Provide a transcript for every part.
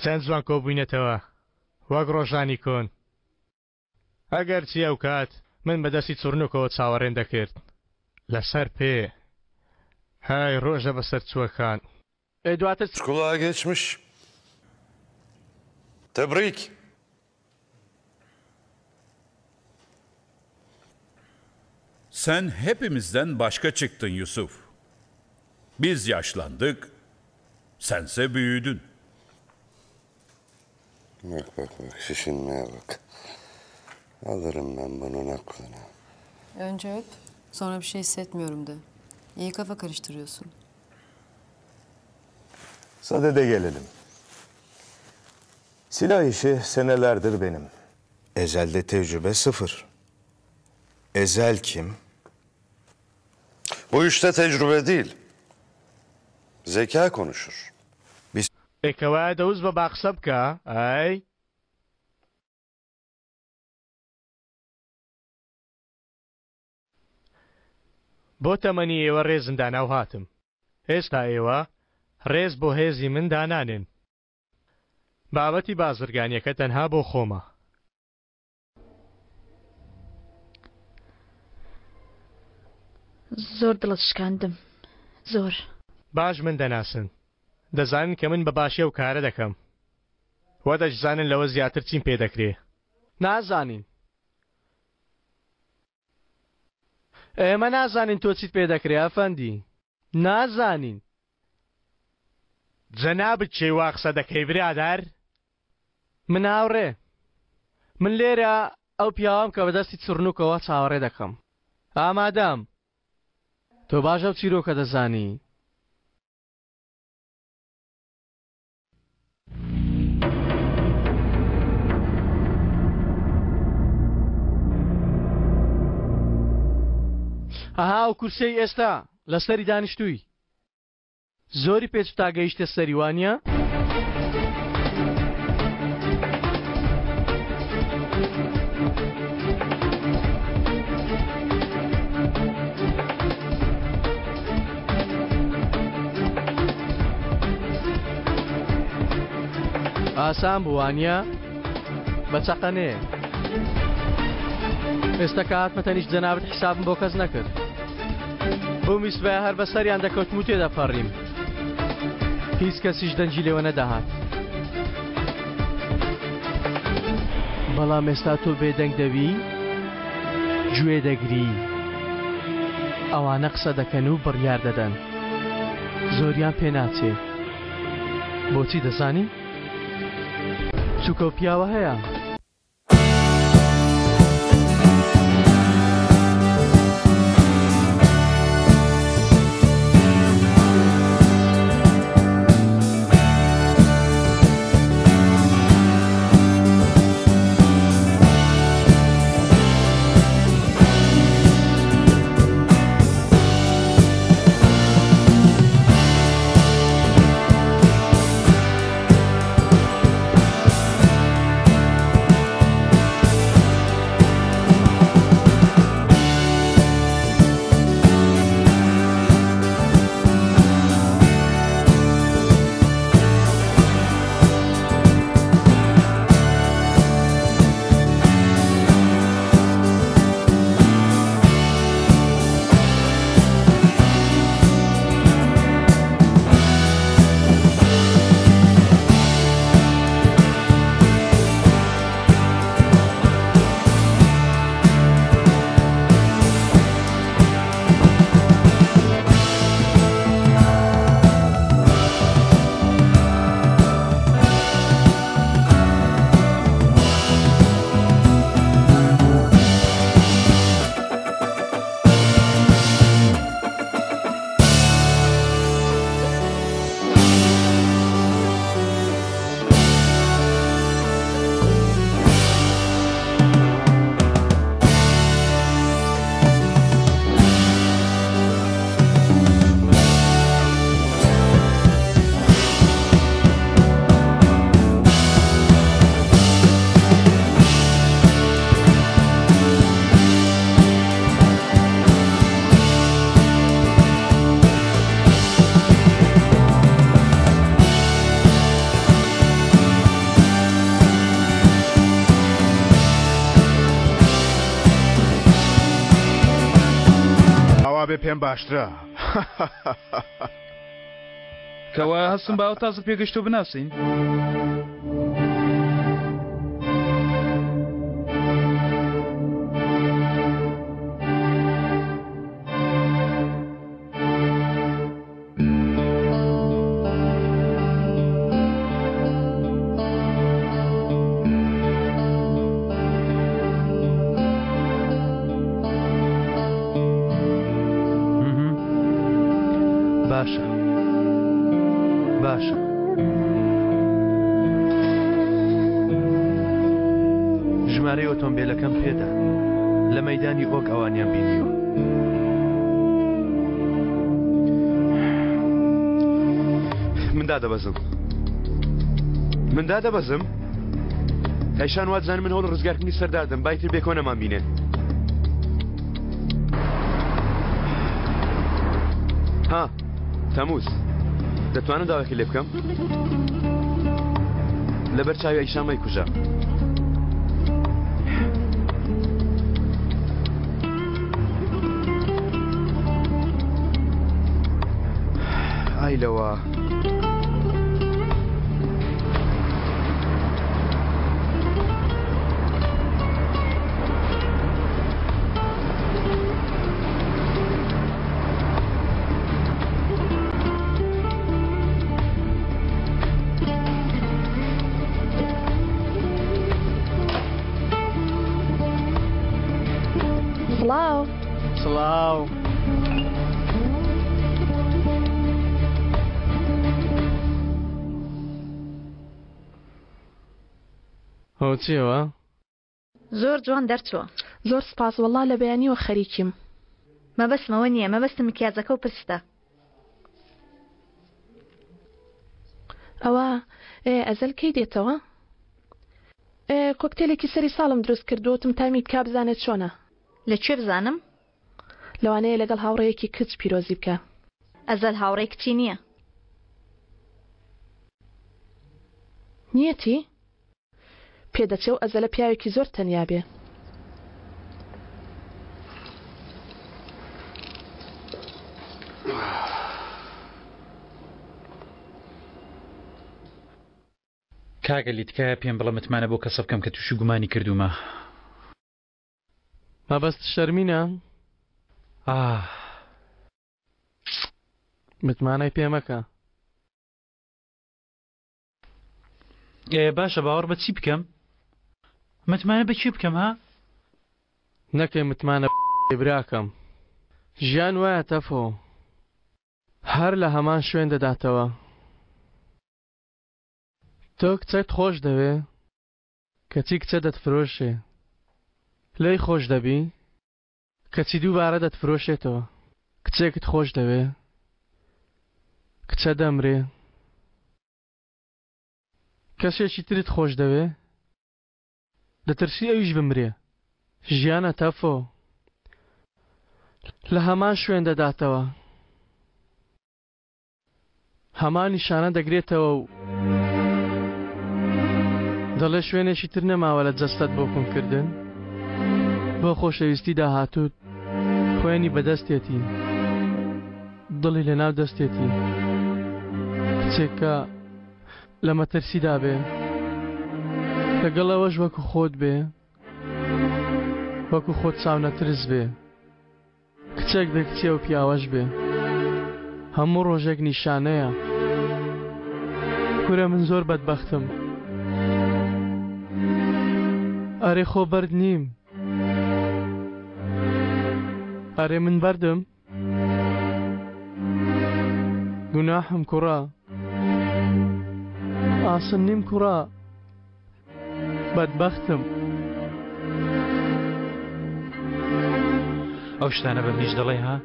چەند جوان کۆبووینەتەوە وەک ڕۆژانی کۆن. ئەگەرچی ئەوکات من بە دەستی چڕنووکەوە چاوەڕێم دەکرد لەسەر پێ. هەی ڕۆژە بەسەرچووەکان. ئێ دواتر چ؟ Kulağa geçmiş. Tebrik. Sen hepimizden başka çıktın Yusuf. Biz yaşlandık, sense büyüdün. Bak bak bak şişinmeye bak. Alırım ben bunun aklını. Önce öp, sonra bir şey hissetmiyorum de. İyi kafa karıştırıyorsun. Sadede gelelim. Silah işi senelerdir benim. Ezel'de tecrübe sıfır. Ezel kim? Bu işte tecrübe değil. Zeka konuşur. Biz ئێ کەوایە دەوز بە با قسە بکە ئەی. بۆ تەمەنی ئێوە ڕێزم دانا و هاتم. ئێستا ئێوە ڕێز بۆ هێزی من دانانێن. بابەتی بازرگانیەکە تەنها بۆ خۆمە. زۆر دڵت شکاندم زۆر. باش من دەناسن. دەزانن کە من بە باشی ئەو کارە دەکەم. وە دەشزانن لەوە زیاتر چیم پێ دەکرێ. نازانین. ئێمە نازانین تۆ چیت پێ دەکرێ ئەفەندی. نازانین. جەنابت کێی وا قسە دەکەی برادەر؟ من هاوڕێ. من لێرە ئەو پیاوەم کە بەدەستی چڕنووکەوە چاوەڕێ دەکەم. ئامادەم. تۆ باش ئەو چیرۆکە دەزانی. ئەها ئەو کورسیەی ئێستا لەسەری دانیشتووی. زۆری پێچوو تا گەیشتە سەری وانیە؟ ئاسان بوو وانیە؟ بە چەقەنێ. ئێستا کە هاتمە تەنیشت جەنابت حیسابم بۆ کەس نەکرد. بمویستبایە هەر بەسەریان دەکەوتم و تێدەپەڕیم. هیچ کەسیش دەنگی لێوە نەدەهات. بەڵام ئێستا تۆ بێدەنگ دەبی، گوێ دەگری. ئەوانە قسە دەکەن و بڕیار دەدەن. زۆریان پێ ناچێ. بۆچی دەزانی؟ چونکە ئەو پیاوە هەیە. وابێ پێم باشترە. کەوایە هەستم با ئەو تازە پێگەشتوو بناسین. باشە باشە ژمارەی ئۆتۆمبیلەکەم پێدا لە مەدانی ئۆک ئەوانیان بینیوە. من دادەبەزم من دادەبەزم ئەیشان وادزان من هەوڵ ڕزگارکردنی سەرداردەم بایتر بێکۆ نەمان بینێن ها تەموز دەتوانم داواکی لێ بکەم لەبەر چاوی ئەیشان مەیکوژە ئای لەوە. سڵاو. سڵاو. هۆ چیەوە؟ زۆر جوان دەرچووە. زۆر سپاس وەڵا لە بەیانیوە خەریکیم. مەبەستم ئەوە نییە مەبەستم مکیاجەکە و پرستە. ئەوە ئێ ئەزەل کەی دێتەوە؟ ئێ کۆکتێلێکی سەری ساڵم دروست کردووە وتم تامی بکا بزانێ چۆنە. لە کوێ بزانم؟ لەوانەیە لەگەڵ هاوڕێیەکی کچ پیرۆزی بکا. ئەزەل هاوڕێی کچی نییە. نیەتی؟ پێدەچێ و ئەزەلە پیاوێکی زۆر تەنیا بێ. کاک عەلی تکایە پێم بڵێ متمانە بەو کەسە بکەم کە تووشی گومانی کردوومە. مەبەست شەرمینە؟ ئاه. متمانەی پێ مەکە. ئێ باشە باوەڕ بە چی بکەم؟ متمانە بە کێ بکەم ها؟ نەکەی متمانە براکەم. ژیان وایە تەفۆ. هەر لە هەمان شوێن دەداتەوە. تۆ کچەت خۆش دەوێ کەچی کچە دەتفرۆشێ. لێی خۆش دەبی کەچی دووبارە دەتفرۆشێتەوە. کچێکت خۆش دەوێ کچە دەمرێ. کەسێکی ترت خۆش دەوێ دەترسی ئەویش بمرێ. ژیانە تەفۆ لە هەمان شوێن دەداتەوە. هەمان نیشانە دەگرێتەوە و دەڵێ شوێنێکی تر نەماوە لە جەستەت بۆ کونکردن بۆ خۆشەویستی داهاتووت خوێنی بەدەستێتی دڵی لەناو دەستێتی کچێکە لە مەترسیدا بێ لەگەڵ ئەوەش وەکو خۆت بێ وەکو خۆت چاونەترس بێ کچێک بێ کچێ و پیاوەش بێ هەموو ڕۆژێک نیشانەیە کورە من زۆر بەدبەختم ئەرێ خۆ بەرد نیم ئەرێ من بەردم گوناحم کوڕە ئاسن نیم کوڕە بەدبەختم. ئەو شتانە بە منیش دەڵێی ها؟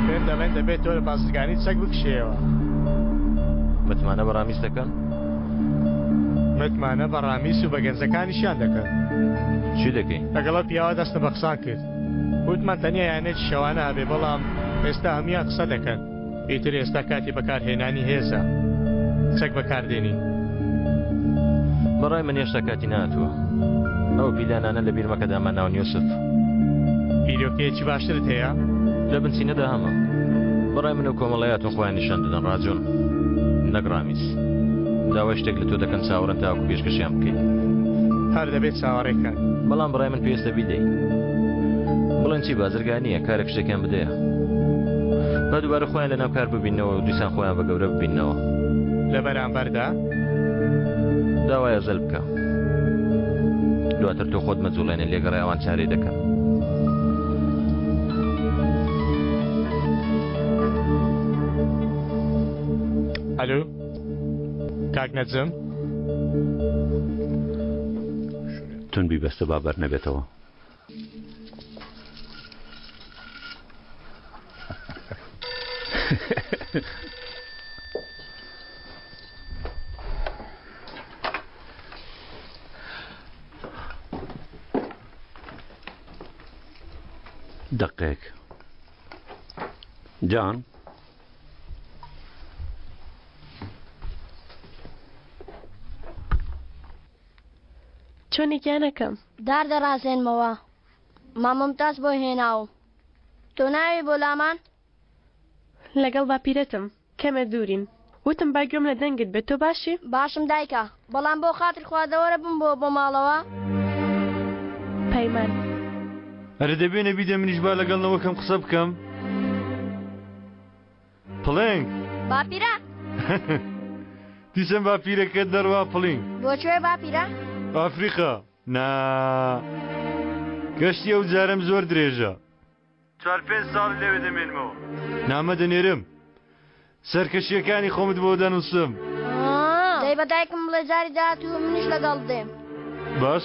پێم دەڵێن دەڵێن دەبێت تۆ لە بازرگانی چەک بکشێیەوە. متمانە بە ڕامیس دەکەن؟ متمانە بە ڕامیس و بە گەنجەکانیشیان دەکەن. چی دەکەی؟ لەگەڵ ئەو پیاوە دەستم بە قسان کرد. وتمان تەنیا یانەیەکی شەوانە هەبێ، بەڵام ئێستا هەموویان قسە دەکەن. ئیتر ئێستا کاتی بەکارهێنانی هێزە. چەک بەکاردێنین. بەڕای من هێشتا کاتی نەهاتووە. ئەو پیلانانە لە بیر مەکە دامانناون یوسف. بیرۆکەیەکی باشترت هەیە؟ لە بنچینەدا هەمە. بەڕای من ئەو کۆمەڵەی هاتوون خۆیان نیشان دەدەن ڕاجۆن نەک ڕامیس. داوای شتێک لە تۆ دەکەن چاوەڕێن تاوەکو پێشکەشیان بکەیت. هەر دەبێت چاوەڕێ کەن. بەڵام بەڕای من پێویستە بیدەی. بڵێن چی بازرگانییە، کارێک شتێکیان بدەیە. با دووبارە خۆیان لەناو کار ببیننەوە و دیسان خۆیان بە گەورە ببیننەوە. لە بەرامبەردا؟ داوای ئەزەل بکە. دواتر تۆ خۆت مەجوڵێنە لێگەڕێ ئەوان چارەی دەکەن. ئەلو کاک نەجم. توند بیبەستە با بەر نەبێتەوە. دقێک جان چۆنی گیانەکەم؟ دار دەڕازێنمەوە مام ممتاز بۆی هێناوم تۆ ناوێی بۆ لامان؟ لەگەڵ باپیرەتم کەمێ دوورین وتم با گوێم لە دەنگت بێت تۆ باشی؟ باشم دایکە بەڵام بۆ خاتر خوا دەوەرە بمبەوە بۆ ماڵەوە. پەیمان. ئەرێ دەبێ نەبیدە منیش با لەگەڵ نەوەکەم قسە بکەم. پڵنگ. باپیرە. دیسان باپیرەکەت دەڕوا پڵنگ. بۆ کوێ باپیرە؟ ئەفریقا. نا گەشتی ئەو جارەم زۆر درێژە. چوار پێنج ساڵ لەوێ دەمێنمەوە. نامە دەنێرم. سەرکەشییەکانی خۆمت بۆ دەنووسم. دەی بە دایکم بڵێ جاری داهاتوو منیش لەگەڵت دێم. باشە.